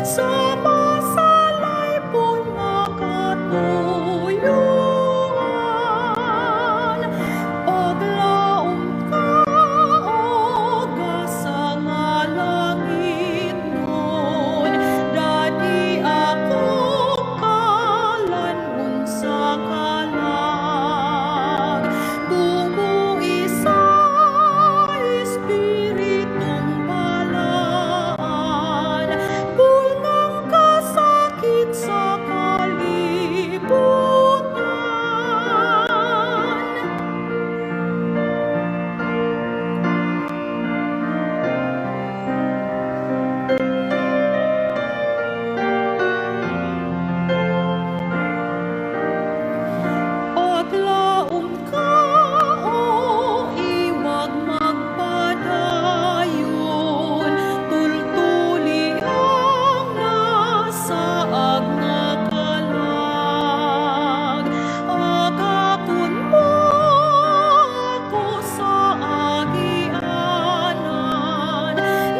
Sa masalaypon nga katuyuan. Paglaom ka, o gasa nga langitnon, dadi ako kalan-on sa kalag. Bumuhi sa Espiritong Balaan, pulngang kasakit sa kalibutan. Paglaom ka, o iwag magpadayon, tultuli ang nasaag nga kalag. Agakon mo ako sa agianan,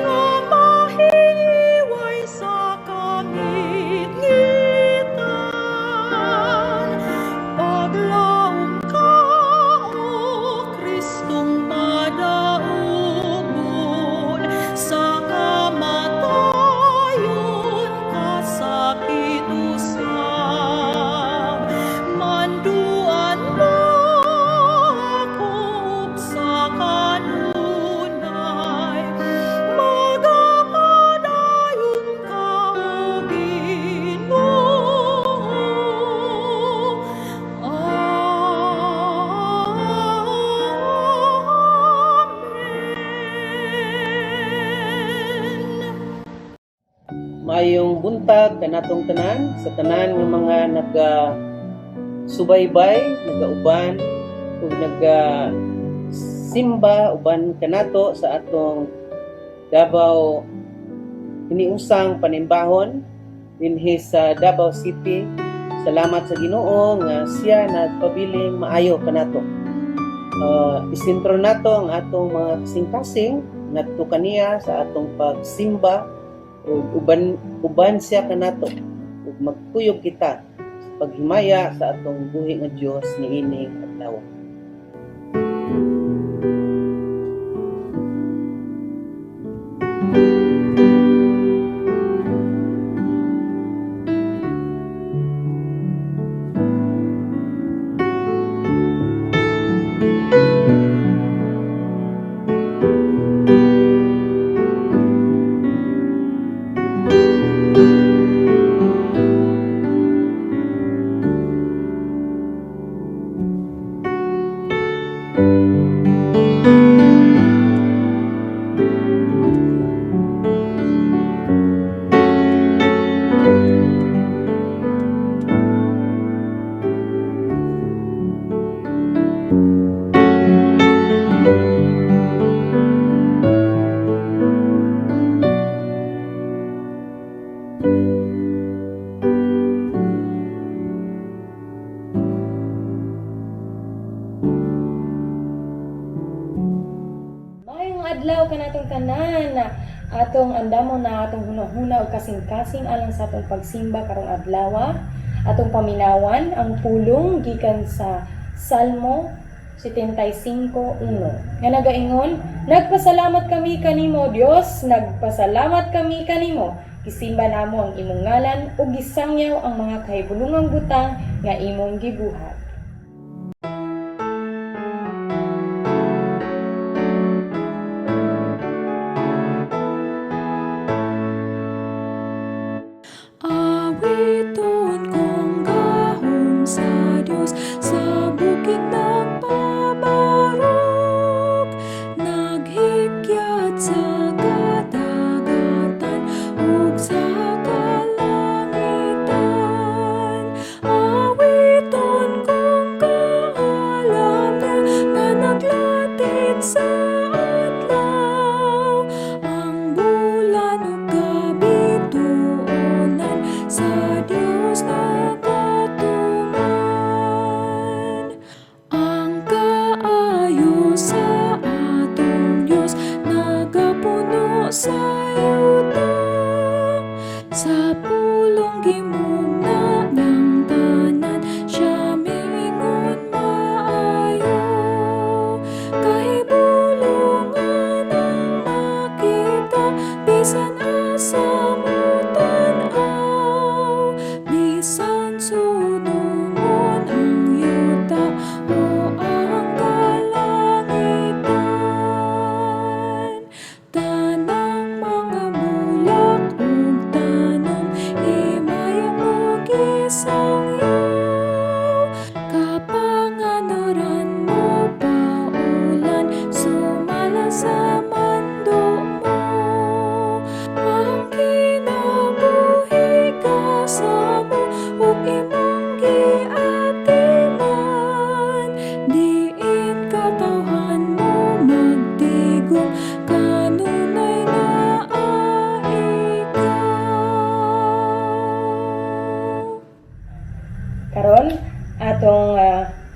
nga mahiway sa kangitngitan. Paglaom ka, o Kristong madaugon, sa kamatayon kasakit usab. Manduan mo ako sa kanunay, magapadayon ka, O Ginoo. Amen. Maayong buntag kanatong tanan, sa tanan nga mga naga subaybay, nagauban ug naga simba uban kanato sa atong Davao hiniusang panimbahon dinhi sa Davao City. Salamat sa Ginoo nga siya nagpabiling maayo kanato. Isentro nato ang atong mga kasing-kasing ngadto kaniya sa atong pagsimba ug uban uban siya kanato ug magkuyog kita sa paghimaya sa atong buhi nga Dios niining adlaw. Maayong adlaw kanatong tanan. Atong andamon na atong hunahuna ug kasing-kasing alang sa atong pagsimba karong adlaw. Atong paminawan ang pulong gikan sa Salmo 75:1 nga nagaingon, "Nagpasalamat kami kanimo, Dios, nagpasalamat kami kanimo. Gisimba namo ang imong ngalan ug gisangyaw ang mga kahibulungang butang nga imong gibuhat." Awiton kong gahom sa Diyos, sa bukid nagpabarog, naghikyat sa kadagatan ug sa kalangitan. Awiton. Sa pulong gimugna niyang tanan. Siya miingon maayo. Kahibulongan ang makita bisan asa mo tan-aw, bisan sunungon ang yuta o ang kalangitan. Tanang mga bulak ug tanom, himaya mo gisangyaw. Kapanganoran mo paulan sumala sa mando mo. Ang kinabuhi kasamo ug imong giatiman, diin katawhan mo magtigom, kanunay naa ikaw. Karon, atong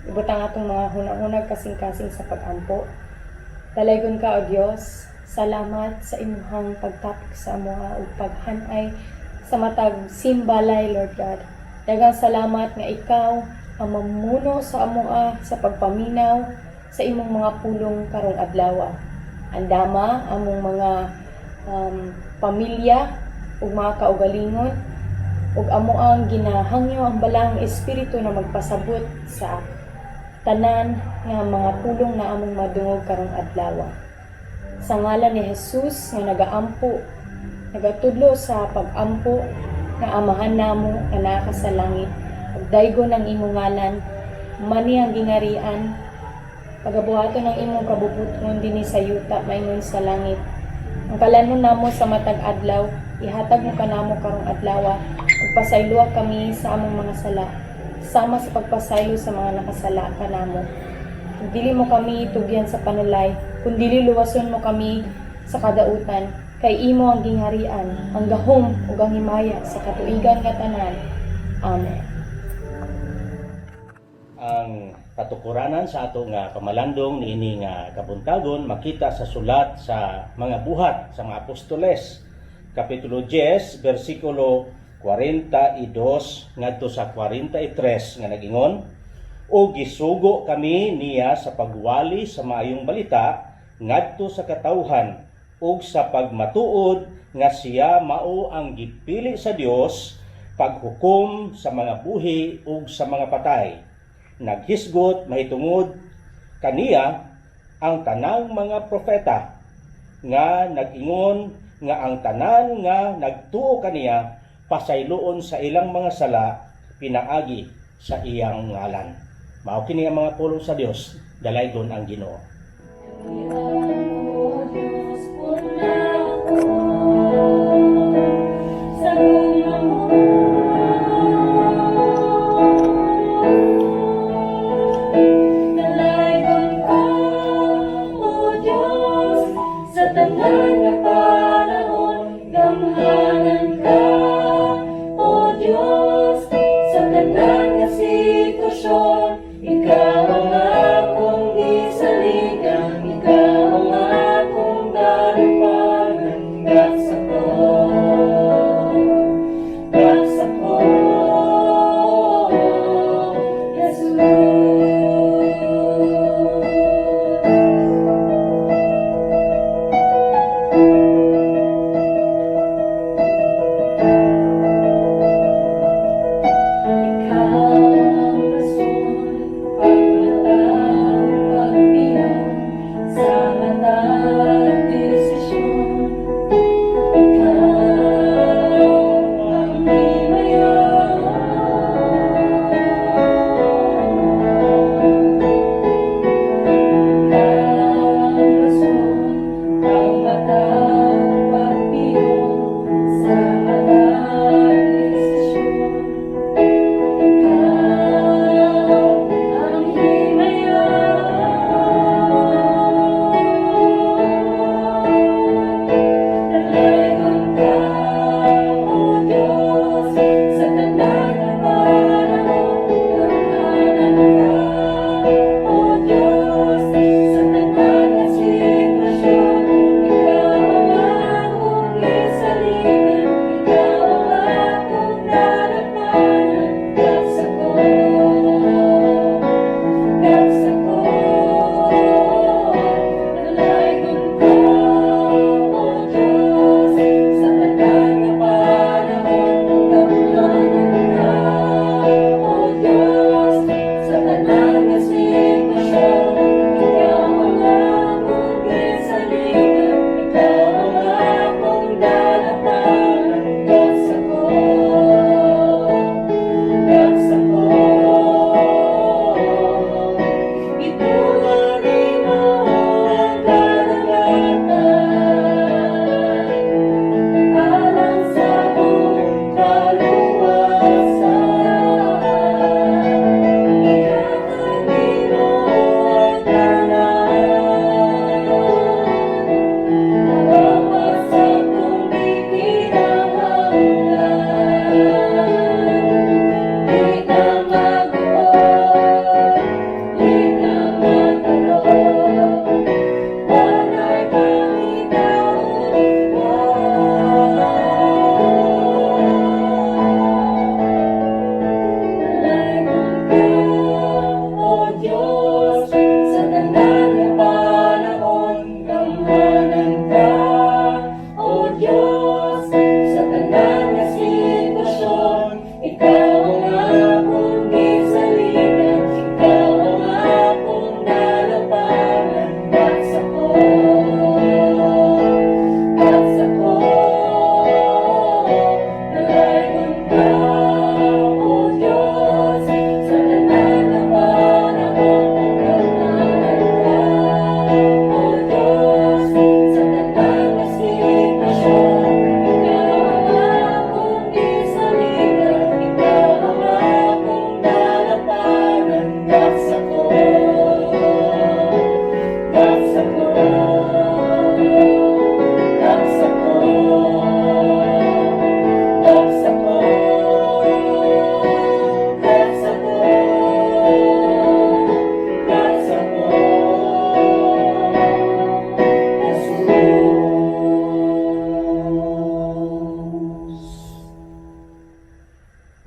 ibutang atong mga hunahunag kasing-kasing sa pag-ampo. Dalaygon ka, O Dios. Salamat sa imuhang pagtapok sa amoa ug paghanay sa matag simbalay, Lord God. Daghang salamat nga ikaw ang mamuno sa amoa sa pagpaminaw sa imong mga pulong karong adlaw. Andama among mga pamilya ug mga kaugalingon ug amo ang ginahangyo ang Balaang Espiritu na magpasabot sa tanan nga mga pulong na among madungog karong adlaw. Sa ngalan ni Jesus nga nagaampo, nagatudlo sa pag-ampo nga Amahan namo nga naa ka sa langit, pagdaygon ang imong ngalan, mani ang gingarian, pagabuhaton ang imong kabubut-on dinhi sa yuta maingon sa langit. Ang kalanon namo sa matag adlaw, ihatag mo kanamo karong adlaw, ug pasayloa kami sa among mga sala, sama sa pagpasaylo sa mga nakasala kanamo. Ug dili mo kami tugyan sa panulay, kundili luwason mo kami sa kadautan, kay imo ang gingharian, ang gahom ug ang himaya sa katuigan nga tanan. Amen. Ang katukuranan sa ato nga pamalandong niini nga kabuntagon makita sa sulat sa mga Buhat sa mga Apostoles, kapitulo 10, bersikulo 42 ngadto sa 43, nga nagingon, "O gisugo kami niya sa pagwali sa maayong balita ngadto sa katawhan ug sa pagmatuod nga siya mao ang gipili sa Dios paghukom sa mga buhi ug sa mga patay. Naghisgot mahitungod kaniya ang tanang mga propeta nga nag-ingon nga ang tanan nga nagtuo kaniya pasayloon sa ilang mga sala pinaagi sa iyang ngalan." Mao kini ang mga pulong sa Dios. Dalaygon ang Ginoo. O Diyos, puna ako sa gugma mo. Dalaygon ka, O Diyos, sa tanan nga panahon. Gamhanan ka, O Diyos, sa tanan nga sitwasyon. Ikaw ang akong gisaligan, ikaw ang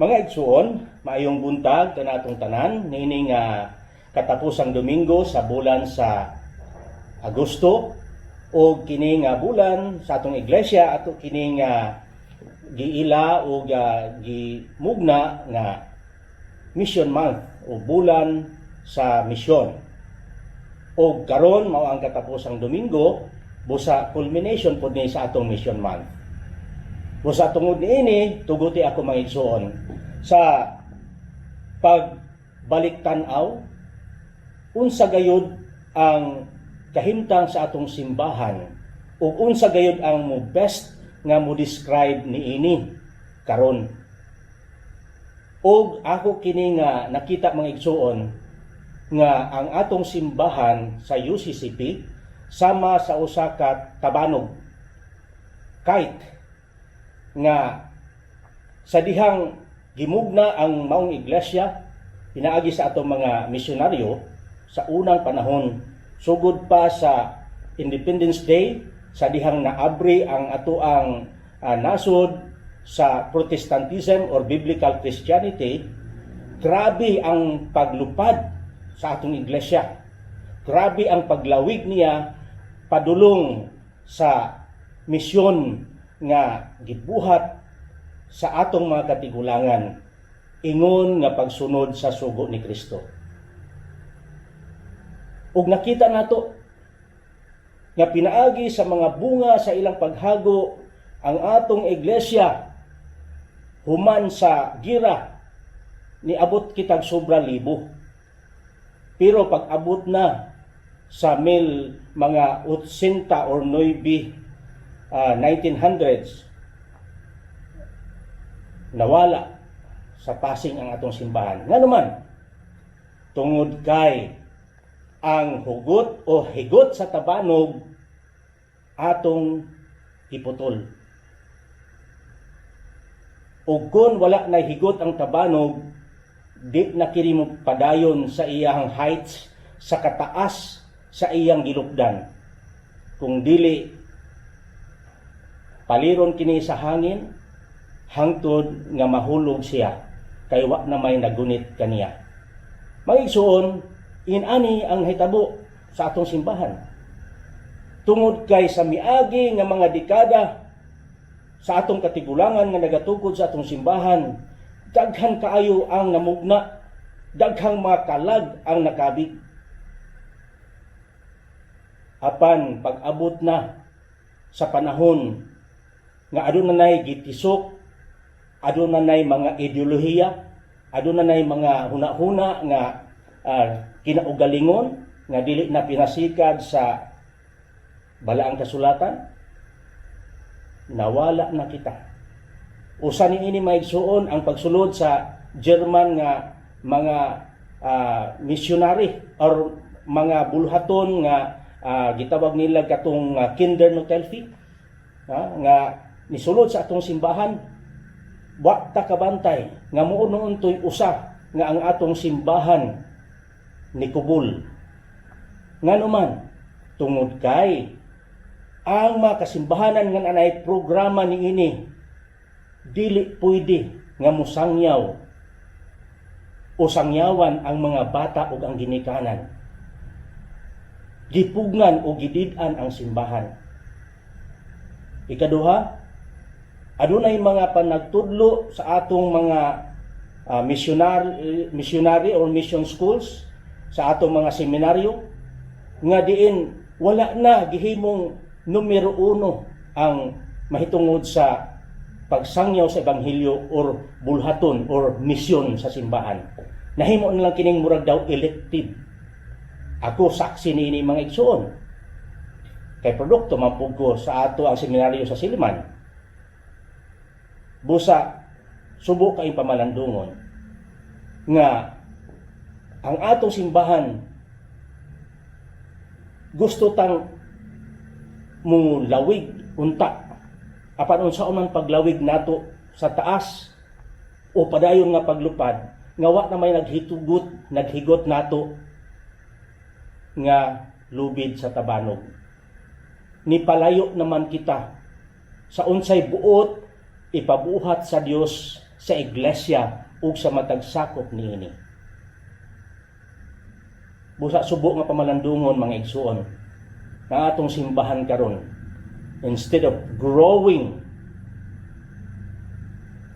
Mga igsuon, maayong buntag kanatong tanan niini nga katapusang Domingo sa bulan sa Agosto, o kini nga bulan sa atong iglesia ato kini nga giila o gimugna nga Mission Month o bulan sa misyon. O karon mao ang katapusang Domingo, busa culmination pod ni sa atong Mission Month. Busa tungod niini, tuguti ako, mga igsuon, sa pagbalik tan-aw unsa gayud ang kahimtang sa atong simbahan ug unsa gayud ang mo best nga mo describe niini karon. Og ako kini nga nakita, mga igsuon, nga ang atong simbahan sa UCCP sama sa usa ka tabanog, kite, nga sa dihang gimugna ang maong iglesia pinaagi sa atong mga misyonaryo sa unang panahon, sugod pa sa Independence Day, sa dihang naabri ang atoang nasod sa Protestantism or Biblical Christianity. Grabe ang paglupad sa atong iglesia, grabe ang paglawig niya padulong sa misyon nga gibuhat sa atong mga katigulangan ingon nga pagsunod sa sugo ni Kristo. Ug nakita nato nga pinaagi sa mga bunga sa ilang paghago ang atong iglesia, human sa gira niabot kitag sobra libo. Pero pag abot na sa mil mga 80 or 9 1900s, nawala sa pasing ang atong simbahan. Nga naman, tungod kay ang hugot o higot sa tabanog atong iputol. Ug kung wala na higot ang tabanog, di na kini mo padayon sa iyang heights, sa kataas sa iyang gilupdan. Kung dili, paliron kini sa hangin hangtod nga mahulog siya kay wa na may nagunit kaniya. Mga igsuon, inani ang hitabo sa atong simbahan. Tungod kay sa miagi nga mga dekada sa atong katigulangan nga nagatukod sa atong simbahan, daghan kaayo ang namugna, daghang mga kalag ang nakabig. Apan pag-abot na sa panahon nga aduna nay gitisok, aduna nay mga ideolohiya, aduna nay mga huna-huna nga kinaugalingon nga dili na pinasikad sa balaang kasulatan, nawala na kita. Usa ni ini, mga igsuon, ang pagsulod sa German nga mga missionary or mga bulhaton nga gitawag nila katong Kindernothilfe nga nisulod sa atong simbahan. Wa ta kabantay nga muo noon to'y usa nga ang atong simbahan ni kubol. Ngano man? Tungod kay ang mga kasimbahanan nga anay programa niini dili pwede nga musangyaw o sangyawan ang mga bata ug ang ginikanan. Gipugngan o gidid-an ang simbahan. Ikaduha, adunay mga panagtudlo sa atong mga missionary or mission schools, sa atong mga seminaryo, nga diin wala na gihimong numero uno ang mahitungod sa pagsangyaw sa ebanghelyo or bulhaton or misyon sa simbahan. Nahimo na lang kining murag daw elective. Ako saksi niini, mga igsuon. Kay produkto man pud ko sa ato ang seminaryo sa Silliman. Busa subo kay pamalandungon nga ang atong simbahan gusto tang mulawig unta, apan unsa man paglawig nato sa taas o padayon nga paglupad nga wa na may naghitugot, naghigot nato nga lubid sa tabanog? Ni palayo naman kita sa unsay buot ipabuhat sa Dios. sa iglesia ug sa matag sakop niini. Busa subo nga pamalandungon, mga igsuon, nga atong simbahan karon, instead of growing,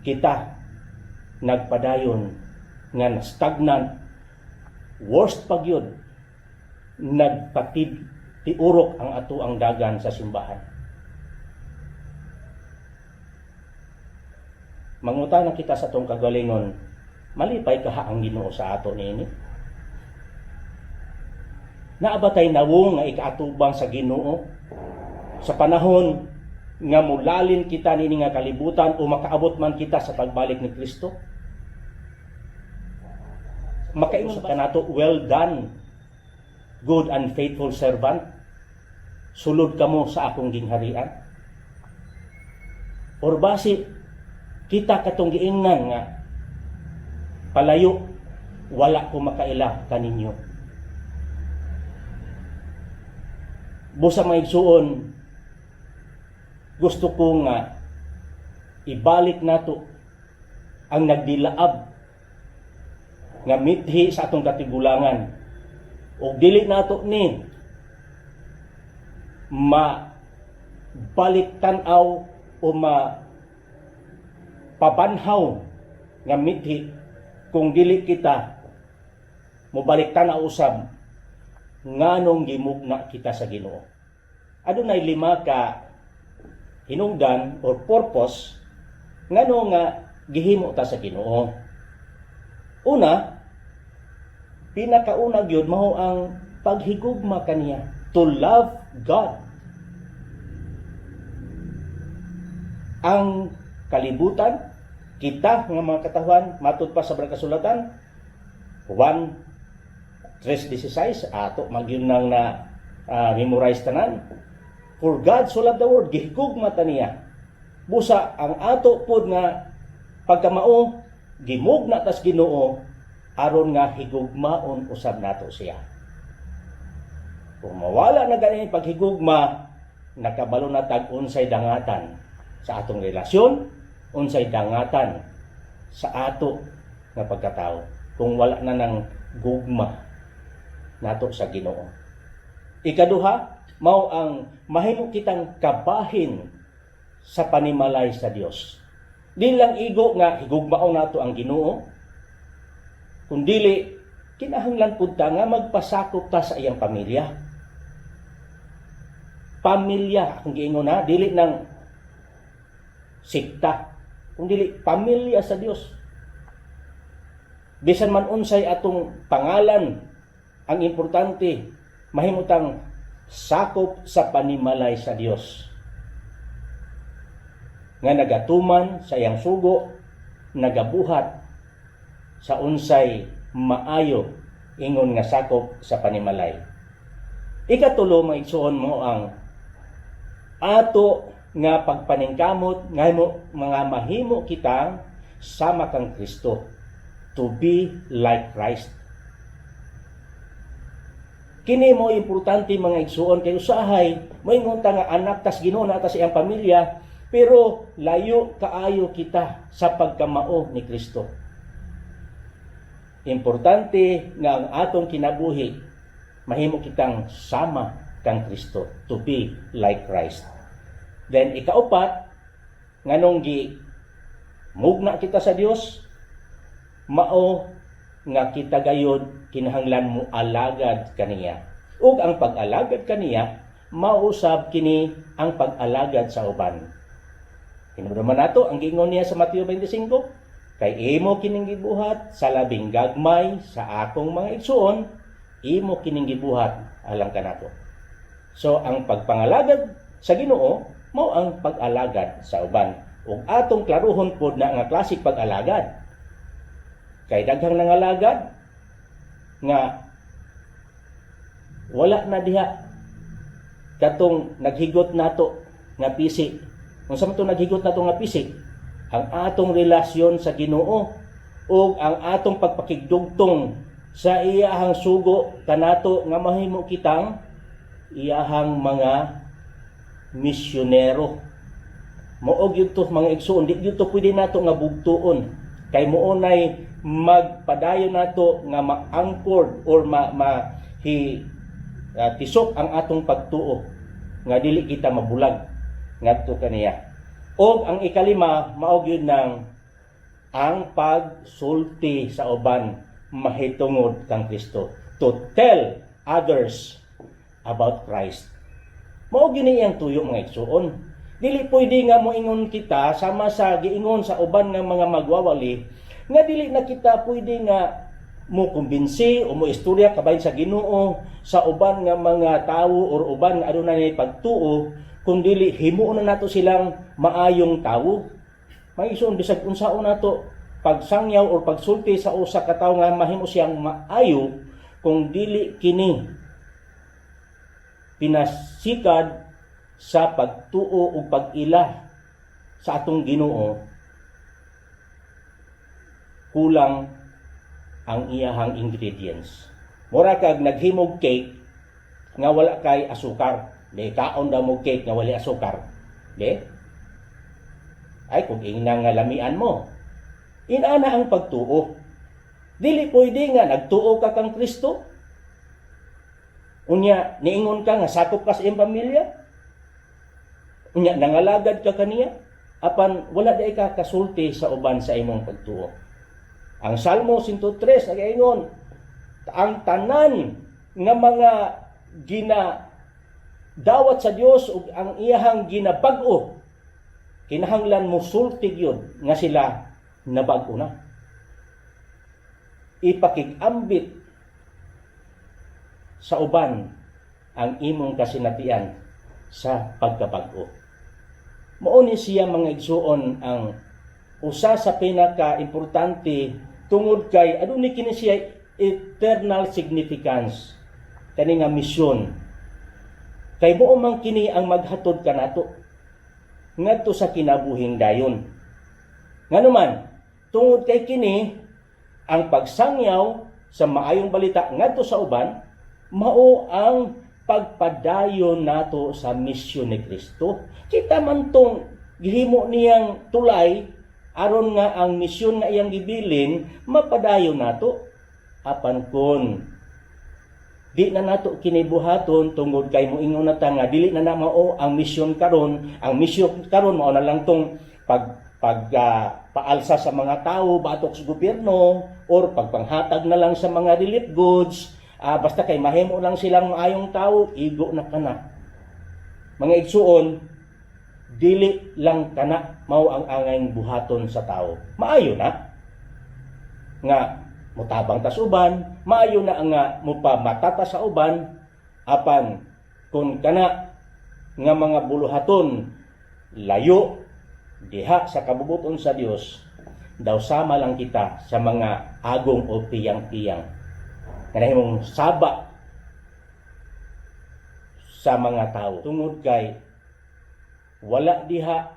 kita nagpadayon nga stagnant, worst pa gyud, nagpatid tiurok ang ato ang dagan sa simbahan. Mangutana kita sa atong kagalingon, malipay kaha ang Ginoo sa ato niini? Naa ba tay nawong nga ikaatubang sa Ginoo sa panahon nga mulalin kita niini nga kalibutan o makaabot man kita sa pagbalik ni Kristo? Makaingon ka nato, "Well done, good and faithful servant. Sulod kamo sa akong gingharian"? Or basi kita katong giingnan nga, "Palayo, wala ko makaila kaninyo"? Busa, mga igsuon, gusto ko nga ibalik nato ang nagdilaab nga mithi sa atong katigulangan ug dili nato ni ma balik tan-aw o ma pabanhaw nga mithi kung dili kita mobalik tan-aw usab nganong gimugna kita sa Ginoo. Adunay lima ka hinungdan or purpose ngano nga gihimo ta sa Ginoo. Una, pinakauna gyud mao ang paghigugma kaniya, to love God. Ang kalibutan, kita nga mga katawhan, matud pa sa Balaang Kasulatan, Juan 3:16, ato magyun nang na memorize tanan. For God so loved the world, gihigugma ta niya. Busa ang ato pod nga pagkamao, gimugna tas Ginoo aron nga higugmaon usab nato siya. Kung mawala na gani paghigugma, nakabalo na tag unsay dangatan sa atong relasyon, unsay dangatan sa ato nga pagkatao kung wala na ng gugma nato sa Ginoo. Ikaduha, mao ang mahimo kitang kabahin sa panimalay sa Dios. Di lang igo nga higugmaon nato ang Ginoo, kundili kinahanglan pud ta nga magpasakop ta sa iyang pamilya. Pamilya, akong giingon na, dili nang sikta, kundili pamilya sa Dios. Bisan man unsay atong pangalan, ang importante mahimutang sakop sa panimalay sa Dios nga nagatuman sa iyang sugo, nagabuhat sa unsay maayo ingon nga sakop sa panimalay. Ikatulo, mga igsuon, mao ang ato nga pagpaningkamot nga mga mahimo kitang sama kang Kristo, to be like Christ. Kini mo importante, mga igsuon, kay usahay moingon ta nga anak tas Ginoo, na ta sa iyang pamilya, pero layo kaayo kita sa pagkamao ni Kristo. Importante nga ang atong kinabuhi mahimo kitang sama kang Kristo, to be like Christ. Then ikaupat, nganong gi mugna kita sa Dios, mao nga kita gayod kinahanglan mo alagad kaniya. Ug ang pag-alagad kaniya, mausab kini ang pag-alagad sa uban. Hinumduman nato ang giingon niya sa Mateo 25, "Kay imo kining gibuhat sa labing gagmay sa akong mga igsuon, imo kining gibuhat alang kanato." So ang pagpangalagad sa Ginoo mao ang pag-alagad sa uban. Ug atong klaruhon pod na nga klaseng pag-alagad. Kay daghang nangalagad nga wala na diha katong naghigot nato nga pisi. Unsa man itong naghigot nato nga pisi? Ang atong relasyon sa Ginoo ug ang atong pagpakigdugtong sa iyahang sugo kanato nga mahimo kitang iyahang mga misyonero. Mao gyud to, mga igsuon, di gyud to pwede nato nga bugtuon kay mao nay magpadayon nato nga ma-anchored or ma, ma hi, tisok ang atong pagtuo nga dili kita mabulag ngadto kaniya. Og ang ikalima, mao gyud nang ang pagsulti sa uban mahitungod kang Kristo, to tell others about Christ. Mao gyud ni iyang tuyo, mga igsuon. Dili pwede nga moingon kita sama sa giingon sa uban nga mga magwawali nga dili na kita pwede nga mo kumbinsi o mo istorya kabahin sa Ginoo sa uban nga mga tawo or uban nga adunay pagtuo kung dili himuon na nato silang maayong tawo. Mga igsuon, bisag unsaon nato pagsangyaw or pagsulti sa usa ka tawo nga mahimo siyang maayo, kung dili kini pinasikad sa pagtuo ug pag-ila sa atong Ginoo, kulang ang iyahang ingredients. Mura kag naghimog cake nga wala kay asukar. Di kaon daw mo cake nga wala asukar. Di? Ay, kung ingna nga lamian mo. Inana ang pagtuo. Dili pwede nga nagtuo ka kang Kristo. Unya, niingon ka nga sakop ka sa iyang pamilya. Unya, nangalagad ka kaniya. Apan wala diay ka kasulti sa uban sa imong pagtuo. Ang Salmo 103 nagaingon, ang tanan nga mga gina dawat sa Dios ug ang iyahang ginabag-o, kinahanglan mosulti gyud nga sila nabag-o na. Ipakig-ambit sa uban ang imong kasinatian sa pagkabag-o. Mao ni siya, mga igsuon, ang usa sa pinaka-importante tungod kay adunay kini siya eternal significance kani nga misyon, kay mao man kini ang maghatod kanato ngadto sa kinabuhing dayon. Ngano man, tungod kay kini ang pagsangyaw sa maayong balita ngadto sa uban mao ang pagpadayon nato sa misyon ni Kristo. Kita man tong gihimo niyang tulay aron nga ang misyon nga iyang gibilin mapadayon nato. Apan kon di na nato kini buhaton tungod kay moingon na ta nga dili na na mao ang misyon karon, ang misyon karon mao na lang tong pag pag paalsa sa mga tao batok sa gobyerno or pagpanghatag na lang sa mga relief goods, basta kay mahimo lang silang maayong tao, igo na kana. Mga igsuon, dili lang kana mao ang angayng buhaton sa tao. Maayo na nga mutabang ta sa uban, maayo na nga mupamatata sa uban, apan kung kana nga mga buluhaton layo diha sa kabubuton sa Dios, daw sama lang kita sa mga agong o piyang-piyang nga nahimong saba sa mga tao tungod kay wala diha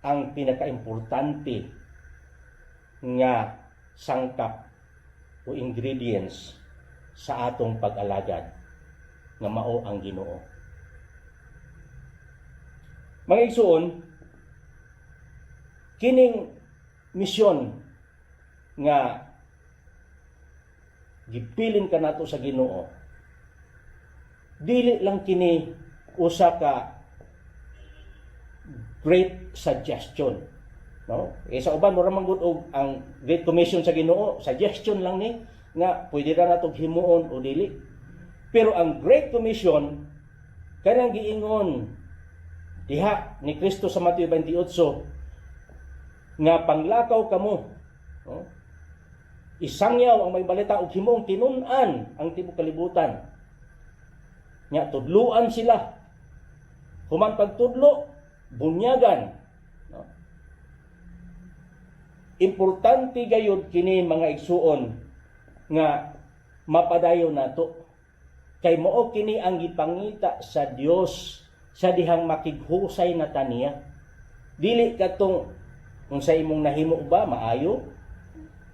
ang pinakaimportante nga sangkap o ingredients sa atong pag-alagad nga mao ang Ginoo. Mga igsuon, kining misyon nga gibilin kanato sa Ginoo, dili lang kini usa ka great suggestion, no? Eh, sa uban mura man gud og ang Great Commission sa Ginoo, suggestion lang ni nga pwede ra nato himuon o dili. Pero ang Great Commission, kanang giingon diha ni Kristo sa Mateo 28 nga panglakaw kamo, no? Isangyaw ang maayong balita ug himuong tinun-an ang tibuok kalibutan. Nya tudluan sila. Human pagtudlo, bunyagan, no? Importante gayud kini, mga igsuon, nga mapadayon nato kay mao kini ang gipangita sa Dios sa dihang makighusay na ta niya. Dili katong unsa imong nahimo ba maayo,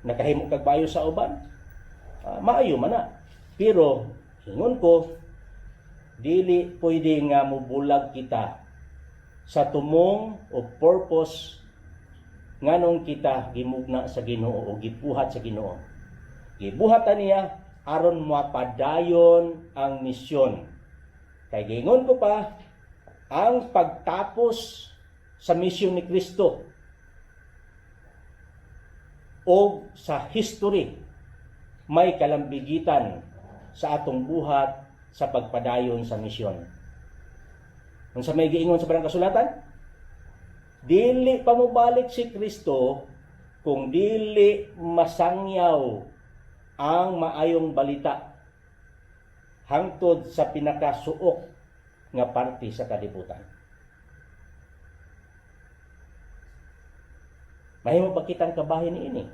nakahimo kag maayo sa uban. Maayo man na, pero ingon ko, dili pwede nga mubulag kita. Sa tumong o purpose nganong kita gimugna sa Ginoo o gibuhat sa Ginoo. Gibuhat ta niya aron mapadayon ang misyon. Kay giingon ko pa, ang pagtapos sa misyon ni Kristo o sa history may kalambigitan sa atong buhat sa pagpadayon sa misyon. Unsa may giingon sa parang kasulatan? Dili pa mobalik si Kristo kung dili masangyaw ang maayong balita hangtod sa pinakasuok nga parte sa kalibutan. Mahimo ba kitang kabahin niini?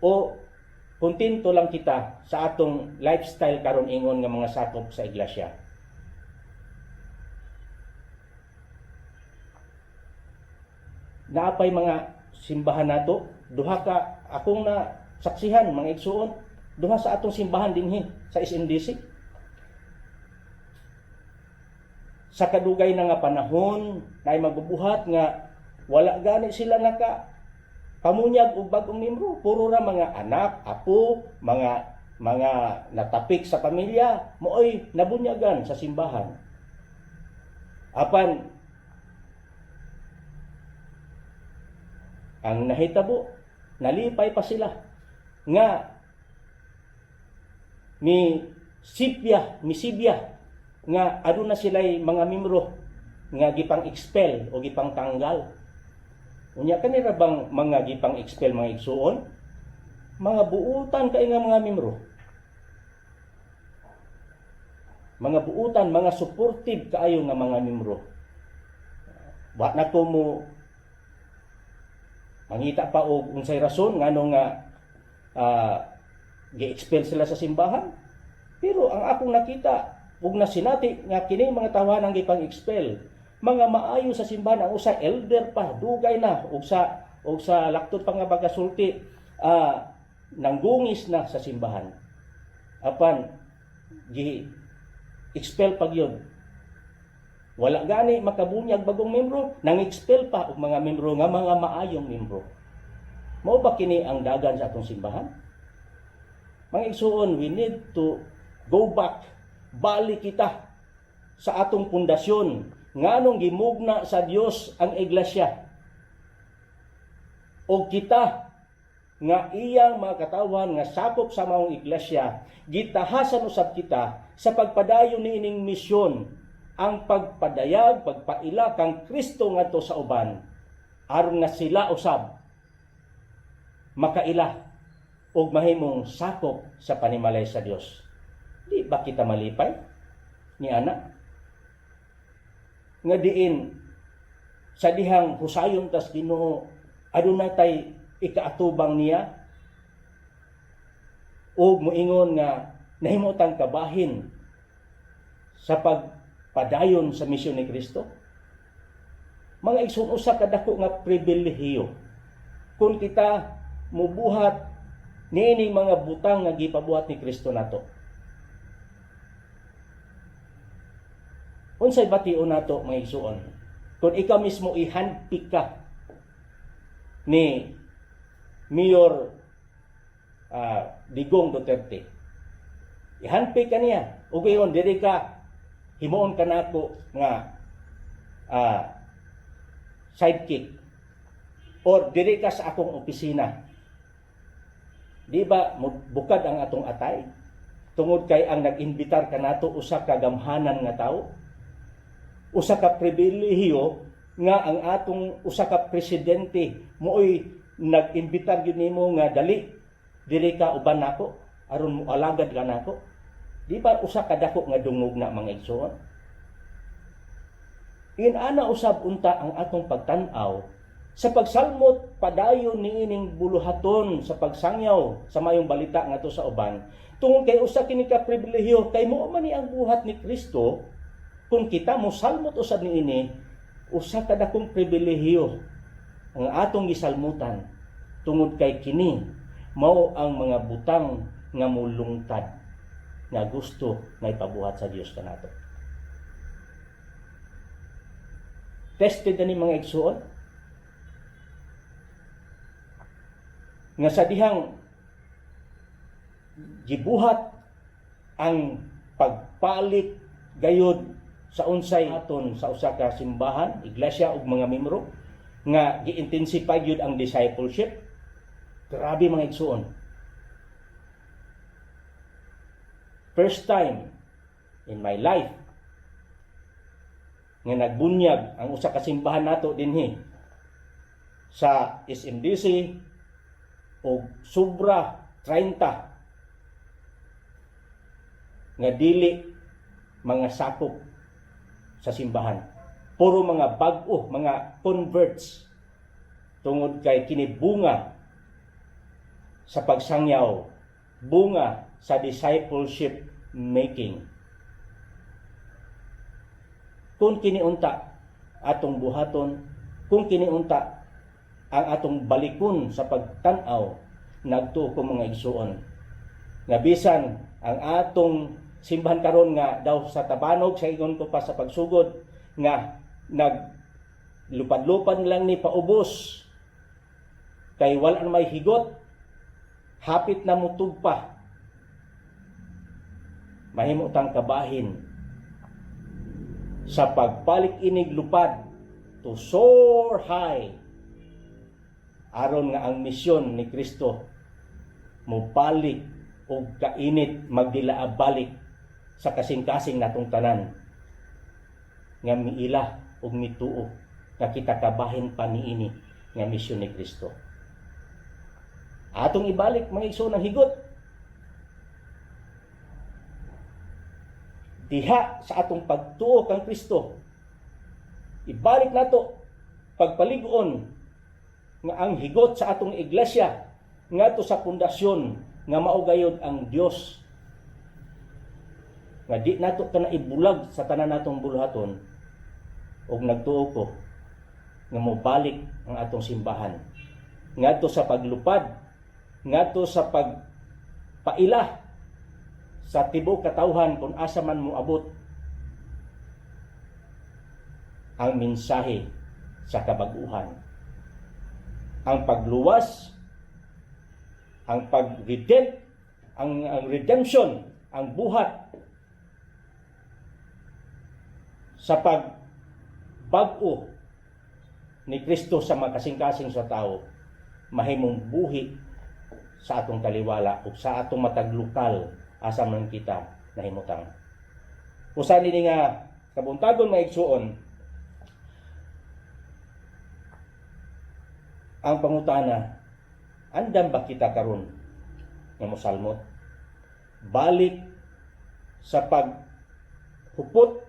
O kontento lang kita sa atong lifestyle karon ingon nga mga sakop sa iglesia? Naapay mga simbahan nato, duha ka akong na saksihan mga igsuon, duha sa atong simbahan dinhi sa SMDC. Sa kadugay na nga panahon naay magbubuhat nga wala gani sila naka pamunyag og bag-ong miyembro, puro ra mga anak, apo, mga natapik sa pamilya, mooy nabunyagan sa simbahan. Apan ang nahitabo, nalipay pa sila nga ni sibya, misibya nga aduna sila'y mga miyembro nga gipang expel o gipang tanggal. Unya kanira bang mga gipang expel mga igsuon? Mga buutan kay nga mga miyembro. Mga buutan, mga supportive kaayo nga mga miyembro. Wa na ko mo mangita pa og unsay rason ngano nga gi-expel sila sa simbahan. Pero ang akong nakita ug nasinati nga kini mga tawanan ang gipang-expel, mga maayo sa simbahan, ang usa elder pa, dugay na og sa laktod pa nga pagkasulti, nanggungis na sa simbahan. Apan gi expel pa gyud. Wala gani makabunyag bagong membro, nang expel pa og mga membro nga mga maayong membro. Mao ba kini ang dagan sa atong simbahan? Mga igsuon, we need to go back. Balik kita sa atong pundasyon. Nganong gimugna sa Dios ang iglesia? O kita nga iyang mga katawan nga sakop sa maong iglesia, gitahasan usab kita sa pagpadayon niining misyon, ang pagpadayag, pagpaila kang Kristo ngadto sa uban, aron nga sila usab makaila og mahimong sakop sa panimalay sa Dios. Di ba kita malipay ni ana? Nga diin sa dihang husayon tas Ginoo, aduna tay ikaatubang niya og moingon nga nahimo tang kabahin sa pagpadayon sa misyon ni Kristo. Mga igsoon, usa ka dako nga pribilehiyo kung kita mubuhat niining mga butang nga gipabuhat ni Kristo nato. Unsay bation nato mga igsoon kung ikaw mismo i-handpick ka ni Mayor Digong Duterte? I-handpick ka niya ug ingon diri ka, himuon ka nako nga sidekick or diri ka sa akong opisina. Di ba bukad ang atong atay tungod kay ang nag-imbitar kanato usa ka gamhanan nga tawo, usa ka pribilehiyo nga ang atong usa ka presidente mooy nag-imbitar gyud nimo nga dali diri ka uban nako aron moalagad ka nako? Di ba usa ka dako nga dungog na, mga igsoon? Inana usab unta ang atong pagtan-aw sa pagsalmot padayon niining buluhaton sa pagsangyaw sa mayong balita ngadto sa uban, tungod kay usa kini ka pribilehiyo, kay mao man ni ang buhat ni Kristo. Kung kita mosalmot usab niini, usa ka dakong pribilehiyo ang atong gisalmutan, tungod kay kini mao ang mga butang nga mulungtad nga gusto nga ipabuhat sa Dios kanato. Tested na ni, mga igsuon, nga sa dihang gibuhat ang pagpalit gayud sa unsay aton sa usa ka simbahan, iglesia ug mga membro nga gi-intensify gyud ang discipleship. Grabe, mga igsuon. First time in my life nga nagbunyag ang usa ka simbahan nato dinhi sa SMDC og sobra 30 nga dili mga sakop sa simbahan. Puro mga bag-o, mga converts, tungod kay kini bunga sa pagsangyaw, bunga sa discipleship making. Kung kini unta atong buhaton, kung kini unta ang atong balikon sa pagtan-aw, nagtuo ko, mga igsuon, nga bisan ang atong simbahan karon nga daw sa tabanog, sa ingon ko pa sa pagsugod nga nag lupad-lupad lang ni paubos kay wala na may higot, hapit na mutugpa, mahimo tang kabahin sa pagpalik inig lupad to soar high, aron nga ang misyon ni Kristo mobalik og kainit, magdilaa balik sa kasing-kasing natong tanan nga miila ug mituo nga kita kabahin pa niini nga misyon ni Kristo. Atong ibalik, mga igsoon, ang higot diha sa atong pagtuo kang Kristo. Ibalik nato pagpalig-on nga ang higot sa atong iglesia ngadto sa pundasyon nga mao gayod ang Dios, nga di nato kana ibulag sa tanan natong buluhaton, ug nagtuo ko nga mobalik ang atong simbahan ngadto sa paglupad, ngadto sa pagpaila sa tibuok katawhan kung asa man moabot ang mensahe sa kabaguhan, ang pagluwas, ang pag-redempt, ang redemption, ang buhat sa pagbag-o ni Kristo sa mga kasing-kasing sa tao, mahimong buhi sa atong taliwala ug sa atong matag lokal asa man kita nahimutang. Usa nini nga kabuntagon, mga igsuon, ang pangutana, andam ba kita karon nga mosalmot? Balik sa paghupot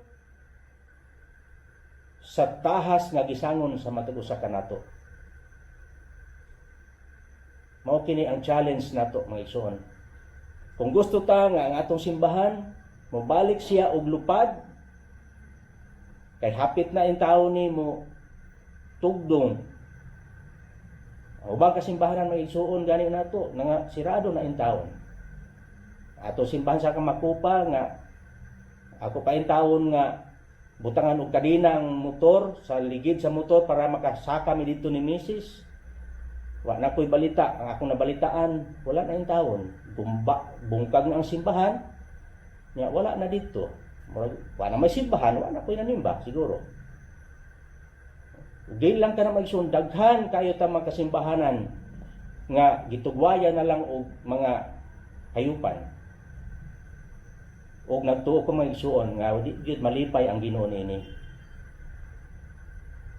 sa tahas nga gisangon sa matag usa kanato. Mao kini ang challenge nato, mga igsoon. Kung gusto ta nga ang atong simbahan mobalik siya og lupad kay hapit na in tawo ni mo tugdong ang ubang kasimbahanan, mga igsuon, gani nato nga sirado na in taon. Ato simbahan sa Kamakupa nga ako pa in taon nga butangan og kadena ang motor sa ligid sa motor para makasaka mi dito ni Mrs. Wa na ko'y balita. Ang akong nabalitaan, wala na in taon. Gumba, bungkag na ang simbahan. Nya wala na dito. Murag, wa na may simbahan, wa na ko'y nanimba siguro. Di lang ka na magsun, daghan kayo ta mga kasimbahanan nga gitugwaya na lang og mga hayupan. Og nagtuo ko, mga igsuon, nga di gyud malipay ang Ginoo niini.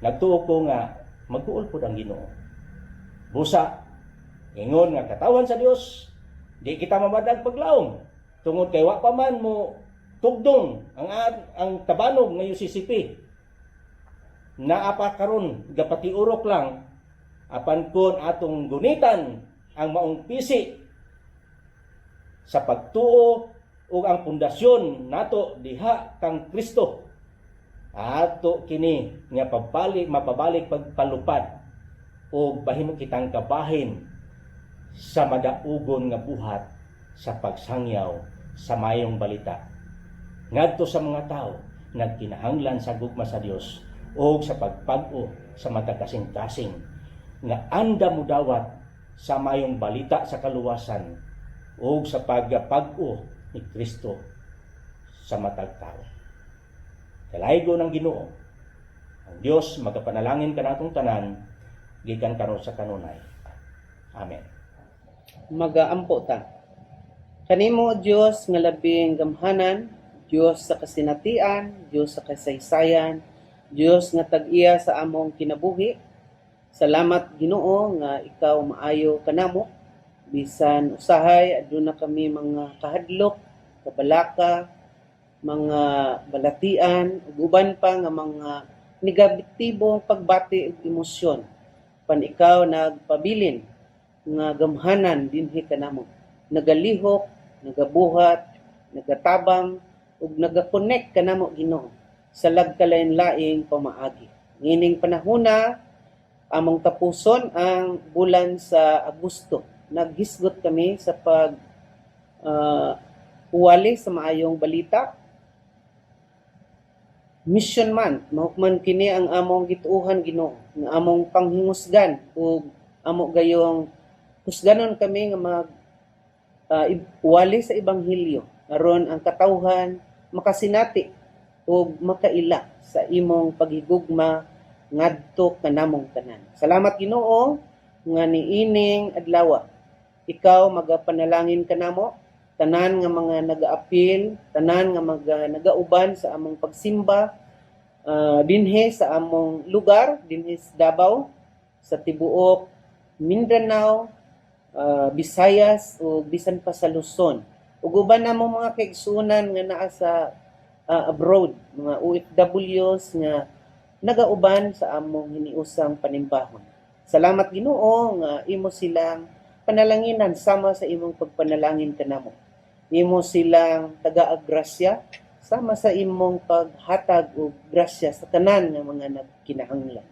Nagtuo ko nga magduol pud ang Ginoo. Busa ingon nga katawan sa Dios, di kita mabadag paglaom tungod kay wa pa man mo tugdong ang tabanog nga UCCP. Naa pa karon gapatiurok lang, apan kon atong gunitan ang maong pisi sa pagtuo ug ang pundasyon nato diha kang Kristo, ato kini nga pabalik mapabalik pagpalupad o bahimo kitang kabahin sa madaugon nga buhat sa pagsangyaw sa mayong balita ngadto sa mga tao nagkinahanglan sa gugma sa Dios. o sa pagpag-o sa matag kasing-kasing nga andam modawat sa mayong balita sa kaluwasan o sa pagpag-o ni Kristo sa matag tao. Dalaygon ang Ginoo. Ang Dios magapanalangin kanatong tanan gikan karon sa kanunay. Amen. Magaampo ta. Kanimo, Dios nga labing gamhanan, Dios sa kasinatian, Dios sa kasaysayan, Dios nga tag-iya sa among kinabuhi. Salamat, Ginoo, nga ikaw maayo kanamo bisan usahay aduna kami mga kahadlok, kabalaka, mga balatian ug uban pa nga mga negatibong pagbati ug emosyon. Pan ikaw nagpabilin nga gamhanan dinhi kanamo. Nagalihok, nagabuhat, nagatabang ug nagakonek kanamo, Ginoo, sa lagkalain-laing pamaagi. Niining panahona, among tapuson ang bulan sa Agosto. Naghisgot kami sa pag uwali sa maayong balita. Mission Month, mahukman kini ang among gituohan, Ginoo, nga among panghingusgan ug amo gayong husganon kami nga mag wali sa ebanghelyo aron ang katawhan makasinati ug makaila sa imong paghigugma ngadto kanamong tanan. Salamat, Ginoo, nga niining adlaw ikaw magapanalangin kanamo tanan nga mga nagaapil, tanan nga mga nagauban sa among pagsimba dinhi sa among lugar, dinhi sa Davao, sa tibuok Mindanao, Visayas ug bisan pa sa Luzon. Ug uban namo mga kaigsuonan nga naa sa abroad, mga OFWs nga nagauban sa among hiniusang panimbahon. Salamat, Ginoo, nga imo silang panalanginan sama sa imong pagpanalangin kanamo. Imo silang tagaag grasya sama sa imong paghatag og grasya sa tanan nga mga nagkinahanglan.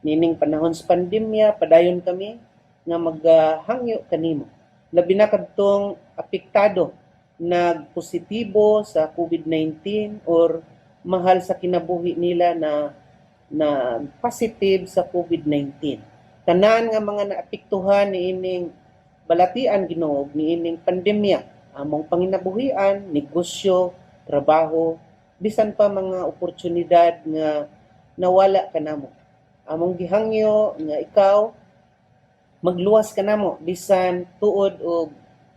Nining panahon sa pandemya, padayon kami nga maghangyo kanimo. Labi na kadtong apektado, nagpositibo sa COVID-19 or mahal sa kinabuhi nila na na positive sa COVID-19. Tanan nga mga naapektuhan niining balatian, Ginoo, niining pandemya, among panginabuhian, negosyo, trabaho, bisan pa mga oportunidad nga nawala kanamo. Among gihangyo nga ikaw magluwas kanamo bisan tuod og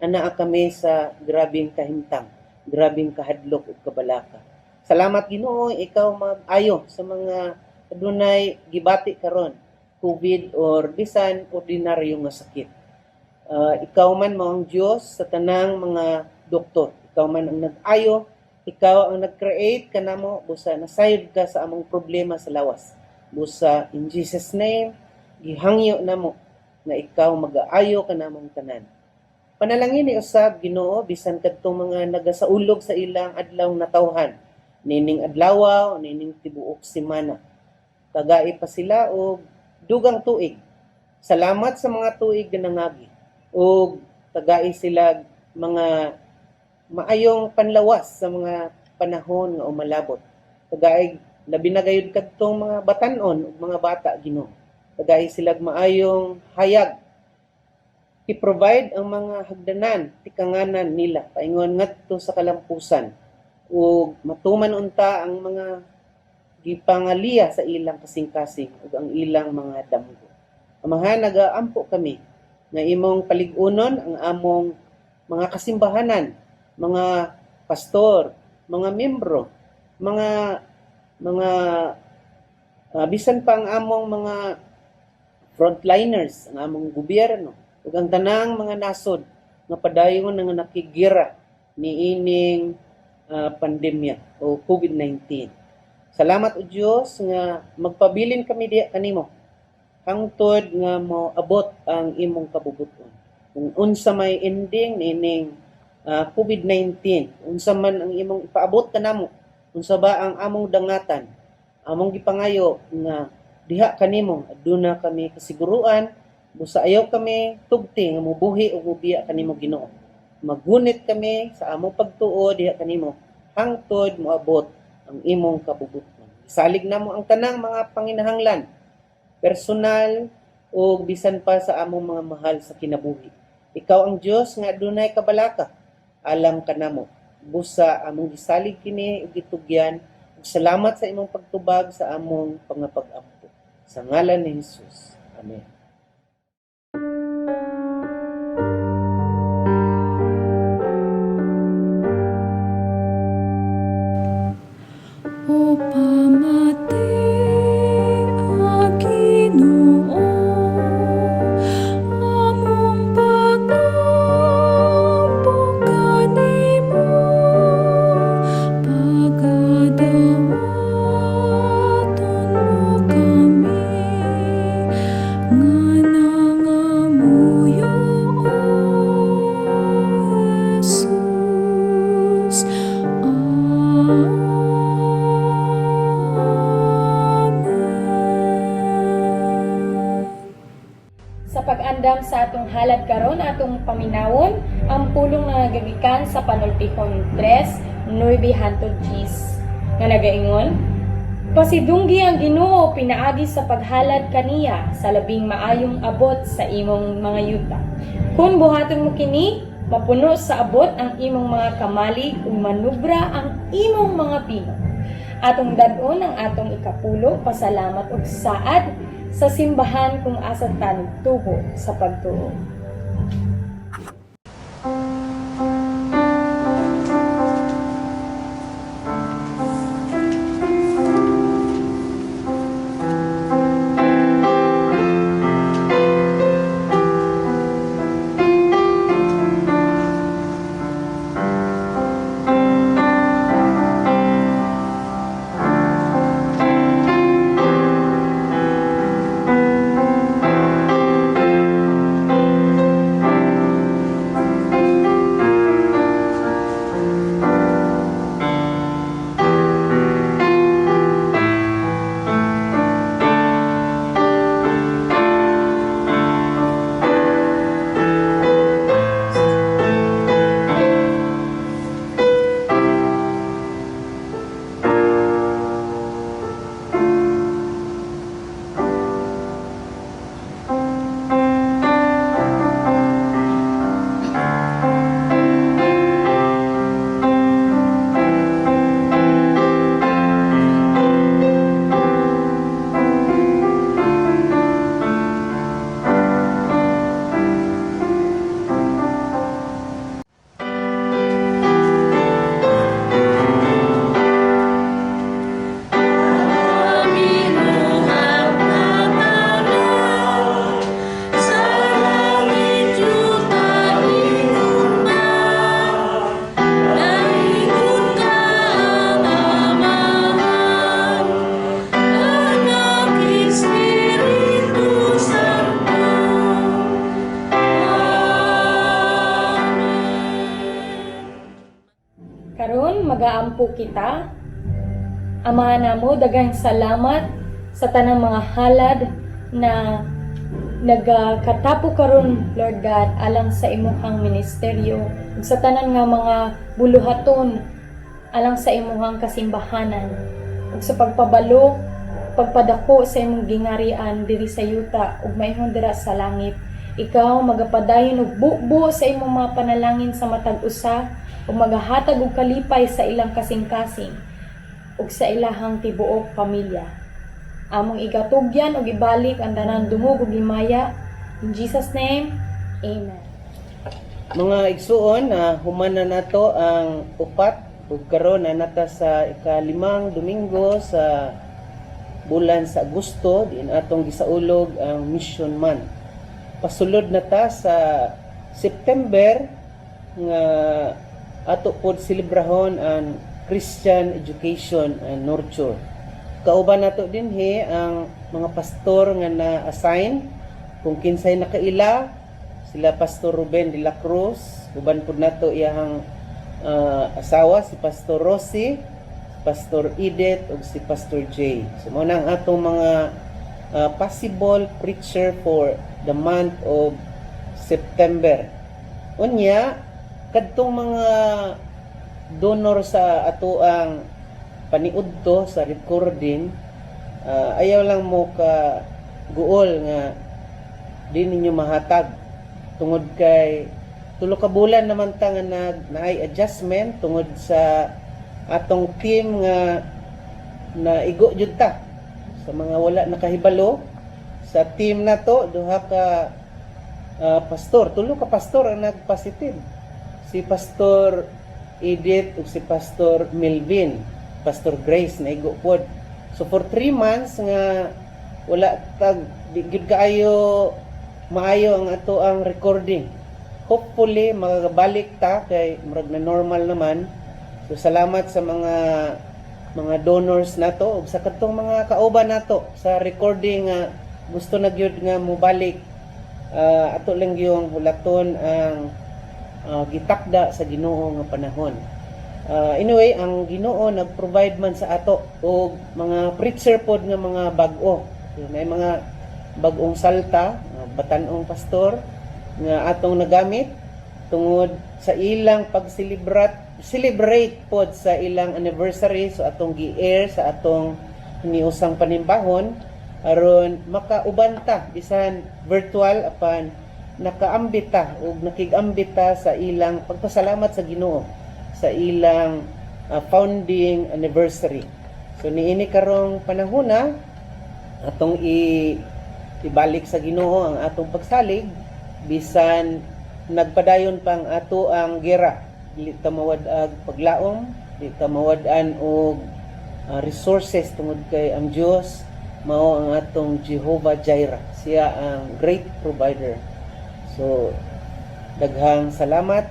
anaa kami sa grabeng kahimtang, grabeng kahadlok ug kabalaka. Salamat, Ginoo, ikaw mag-ayo sa mga adunay gibati karon, COVID or bisan ordinaryo nga sakit. Ikaw man mao ang Dios sa tanang mga doktor. Ikaw man ang nag-ayo, ikaw ang nag-create kanamo busa nasayod ka sa among problema sa lawas. Busa in Jesus' name, gihangyo namo nga ikaw mag-aayo kanamong tanan. Panalangin ni usab, Ginoo, bisan kadtong mga nagasaulog sa ilang adlaw natawhan nining adlaw, nining tibuok semana. Tagai pa sila og dugang tuig. Salamat sa mga tuig nga nangagi ug tagai sila mga maayong panlawas sa mga panahon nga umalabot. Tagai labi na gayud kadtong mga batan-on ug mga bata, Ginoo. Tagai sila maayong hayag. I-provide ang mga hagdanan, tikanganan nila paingon ngadto sa kalampusan ug matuman unta ang mga gipangaliya sa ilang kasing-kasing ug ang ilang mga damgo. Amahan, nagaampo kami nga imong palig-unon ang among mga kasimbahanan, mga pastor, mga membro, mga bisan pa ang among mga frontliners, ang among gobyerno, ug ang tanang mga nasod nga padayon nga nakigira niining pandemya o COVID-19. Salamat, o Dios, nga magpabilin kami diha kanimo hangtod nga moabot ang imong kabubuton. Kung unsa may ending niining COVID-19, unsa man ang imong ipaabot kanamo, unsa ba ang among dangatan, among gipangayo nga diha kanimo aduna kami kasiguruan busa ayaw kami tugti nga mubuhi o mubiya kanimo, Ginoo. Magunit kami sa among pagtuo diha kanimo hangtod moabot ang imong kabubuton. Salig namo ang tanang mga panginahanglan, personal o bisan pa sa among mga mahal sa kinabuhi. Ikaw ang Dios nga adunay kabalaka. Alang kanamo. Busa among gisalig kini ug gitugyan ug salamat sa imong pagtubag sa among pangapag-ampo. Sa ngalan ni Jesus. Amen. O pamati a Ginoo, among pag-ampo kanimo, pagadawaton mo kami nga nangamuyo, O Jesus. Amen. Sa pag-andam sa atong halad karon, atong paminawon ang pulong nga nagagikan sa Panultihon 3:9 hantod 10 nga nagaingon: Pasidunggi ang Ginoo pinaagi sa paghalad kaniya sa labing maayong abot sa imong mga yuta. Kung buhaton mo kini, mapuno sa abot ang imong mga kamalig ug manubra ang imong mga pino. Atong dad-on ang atong ikapulo, pasalamat ug saad sa simbahan kung asa ta nagtubo sa pagtuo. Karon magaampo kita. Ama namo, daghang salamat sa tanang mga halad na nagakatapo karon, Lord God, alang sa imuhang ministeryo ug sa tanan nga mga buluhaton alang sa imuhang kasimbahanan ug sa pagpabalo, pagpadako sa imong gingarian diri sa yuta ug maingon dira sa langit. Ikaw magapadayon og bubo sa imong mga panalangin sa matag usa ug magahatag og kalipay sa ilang kasing-kasing ug sa ilahang tibuok pamilya. Among igatugyan ug ibalik ang tanan dungog ug himaya. In Jesus' name, amen. Mga igsuon, na human na nato ang upat ug karon na nata sa ikalimang Domingo sa bulan sa Agosto, diin atong gisaulog ang Mission Month. Pasulod na ta sa September nga ato pod selebrahon ang Christian Education and Nurture. Kauban nato dinhi ang mga pastor nga na-assign, kung kinsay nakaila sila Pastor Ruben de la Cruz, uban pud nato iyang asawa si Pastor Rosie, si Pastor Edith ug si Pastor Jay. So mao na ang atong mga possible preacher for the month of September. Unya, kadtong mga donor sa atoang paniudto sa recording. Ayaw lang mo ka guol nga di ninyo mahatag tungod kay 3 ka bulan naman ta nga nag naay adjustment tungod sa atong team nga naigo jud ta. Sa mga wala nakahibalo sa team nato, duha ka pastor, tulo ka pastor ang nagpositive, si Pastor Edith ug si Pastor Melvin. Pastor Grace naigo pod. So for 3 months nga wala tag di gyud kaayo maayo ang ato ang recording. Hopefully makabalik ta kay murag na normal naman. So salamat sa mga donors nato ug sa kadtong mga kauban nato sa recording nga gusto na gyud nga mobalik. Ato lang yung hulaton ang gitakda sa Ginoo nga panahon. Anyway, ang Ginoo nag-provide man sa ato og mga preacher pod nga mga bag-o. So, may mga bag-ong salta, mga batan-ong pastor nga atong nagamit tungod sa ilang pag-celebrate celebrate pod sa ilang anniversary, so atong gi-air sa atong hiniusang panimbahon aron makauban ta bisan virtual, apan nakaambit ta ug nakig-ambit ta sa ilang pagpasalamat sa Ginoo sa ilang founding anniversary. So niini karong panahona, atong ibalik sa Ginoo ang atong pagsalig bisan nagpadayon pang ato ang gera. Dili ta mawad-ag paglaom, di ta mawad-an og resources tungod kay ang Dios mao ang atong Jehovah Jireh. Siya ang great provider. So daghang salamat.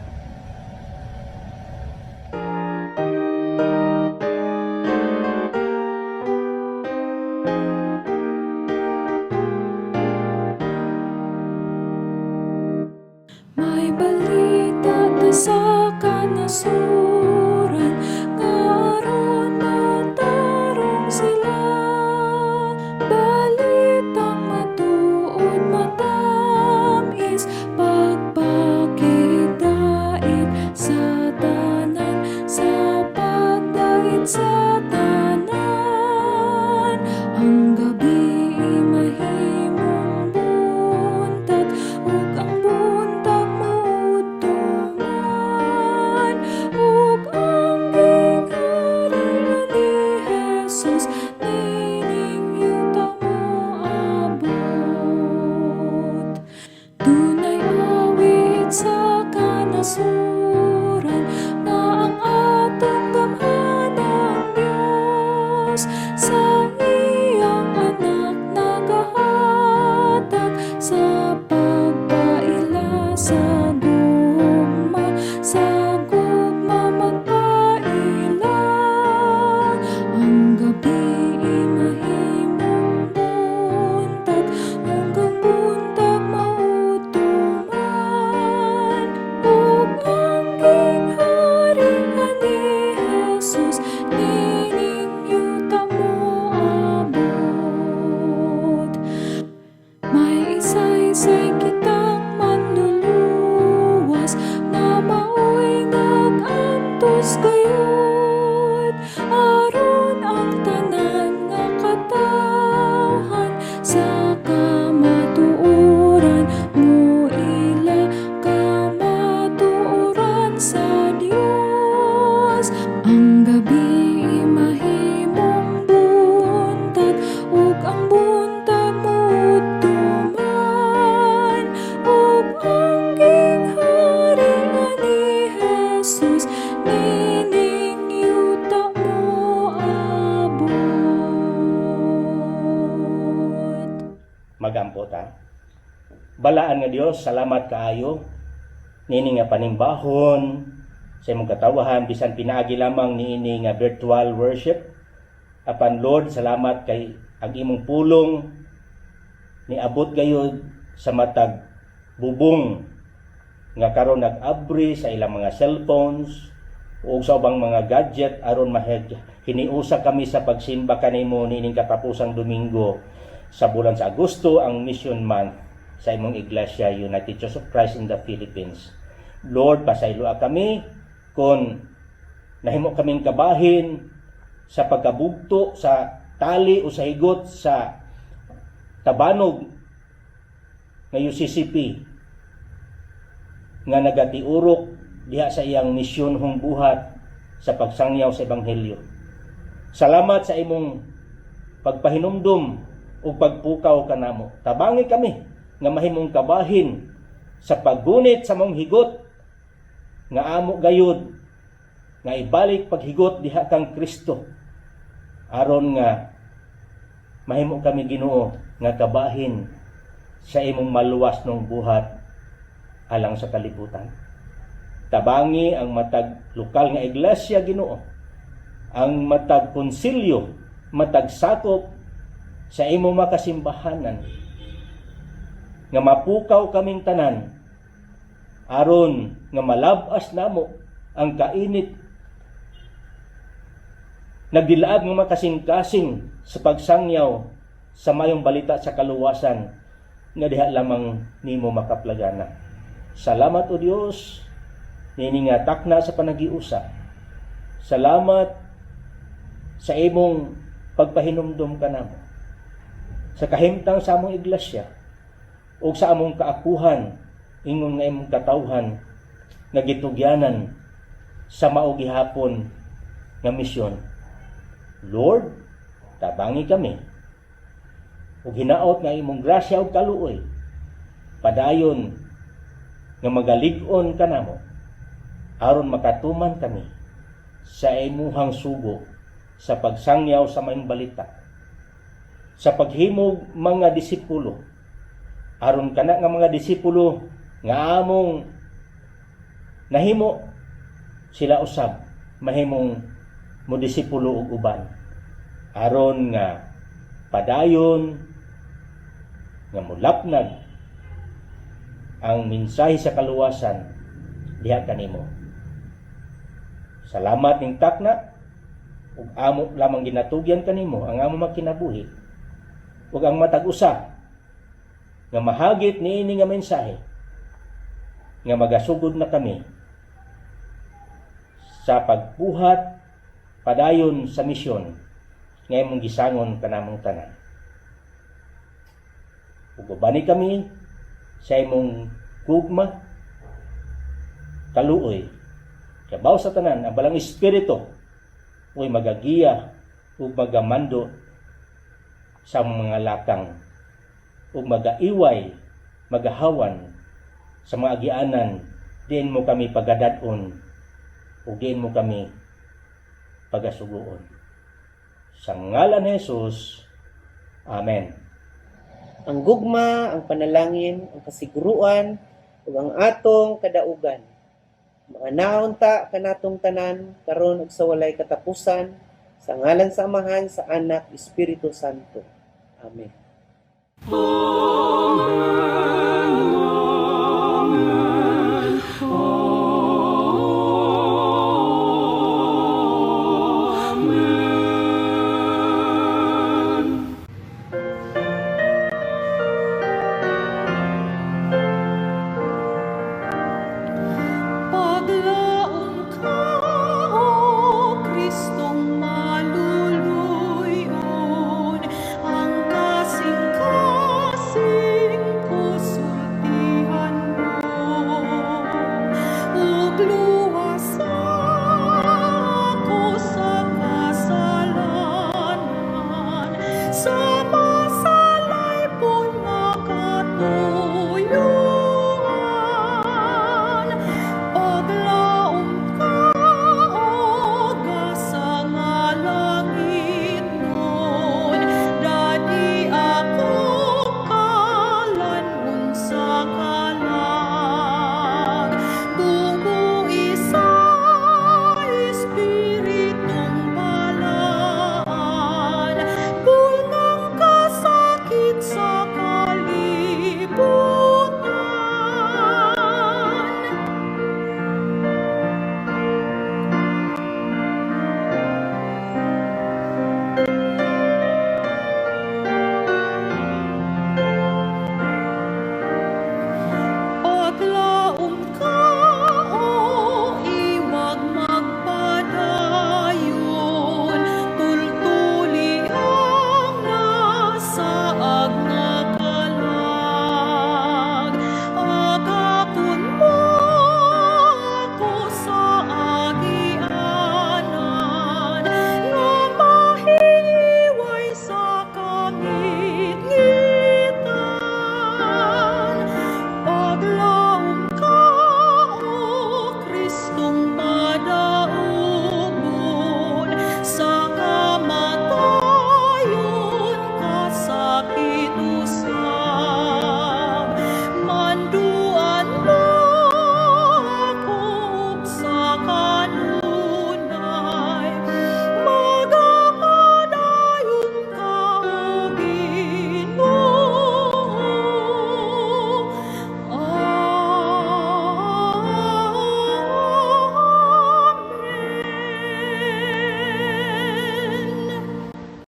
May balita ta sa kanasuran nga aron matarong sila. Balitang matuod, matamis, pagpakigdait sa tanan, sa pagdait sa tanan. Ang gabi mahimong buntag ug ang buntag maudto man, ug ang gingharian ni Jesus niining yuta moabot. Dunay awit sa kanasuran nga ang atong gamhanang Dios sa iyang anak nagahatag sa pagpaila sa gugma, sa gugma magpaila. Ang gabi mahimong buntag ug ang buntag maudto man, ug ang gingharian ni Jesus niining yuta moabot. May isaysay kitang manluluwas nga mao'y nag-antos gayud aron ang tanan nga katawhan sa kamatuoran moila, kamatuoran sa Dios. Ang gabi mahimong buntag ug ang buntag maudto man, ug ang gingharian ni Jesus niining yuta moabot. Magampo ta. Balaan nga Dios, salamat kaayo niini nga panimbahon sa imong katawahan bisan pinaagi lamang niini nga virtual worship. Apan Lord, salamat kay ang imong pulong niabot gayud sa matag bubong nga karon nag-abri sa ilang mga cellphones ug sa ubang mga gadget aron hiniusa kami sa pagsimba kanimo niining katapusang Domingo sa bulan sa Agosto, ang Mission Month sa imong Iglesia United Church of Christ in the Philippines. Lord, pasayloa kami kung nahimo kaming kabahin sa pagkabugto sa tali o sa higot sa tabanog nga UCCP nga nagatiurok diha sa iyang misyon hong buhat sa pagsangyaw sa ebanghelyo. Salamat sa imong pagpahinumdum ug pagpukaw kanamo. Tabangi kami nga mahimong kabahin sa paggunit sa mong higot nga amo gayud nga ibalik paghigot diha kang Kristo, aron nga mahimo kami, Ginoo, nga kabahin sa imong maluwas ng buhat alang sa kalibutan. Tabangi ang matag lokal nga iglesia, Ginoo, ang matag konsilyo, matag sakop sa imong makasimbahanan, nga mapukaw kaming tanan aron nga malabas namo ang kainit nagdilaab nga makasing-kasing sa pagsangyaw sa mayong balita sa kaluwasan nga diha lamang nimo makaplagana. Salamat, O Dios, nini nga takna sa panagiusa. Salamat sa imong pagpahinumdum kanamo sa kahimtang sa among iglesia ug sa among kaakuhan ingon nga imong katawhan nga gitugyanan sa mao gihapon nga misyon. Lord, tabangi kami ug hinaot nga imong grasya ug kaluoy padayon nga magalig-on kanamo aron makatuman kami sa imuhang sugo sa pagsangyaw sa maayong balita, sa paghimog mga disipulo, aron kana nga mga disipulo nga among nahimo, sila usab mahimong mo disipulo og uban, aron nga padayon nga mulapnag ang mensahe sa kaluwasan diha kanimo. Salamat ning takna ug amo lamang ginatugyan kanimo ang amo makinabuhi ug ang matag usa nga mahagit niini nga mensahe, nga magasugod na kami sa pagbuhat padayon sa misyon nga imong gisangon kanamong tanan. Ug ubani kami sa imong gugma, kaluoy. Kabaw sa tanan, ang Balaang Espiritu uy magagiya ug magamando sa mga lakang ug magaiway, magahawan sa mga agianan diin mo kami pagadad-on ug diin mo kami pagasuguon. Sa ngalan ni Jesus. Amen. Ang gugma, ang panalangin, ang kasiguruan, ug ang atong kadaugan. Maanaon ta kanatong tanan karon ug sa walay katapusan, sa ngalan sa Amahan, sa Anak, Espiritu Santo. Amen. Amen.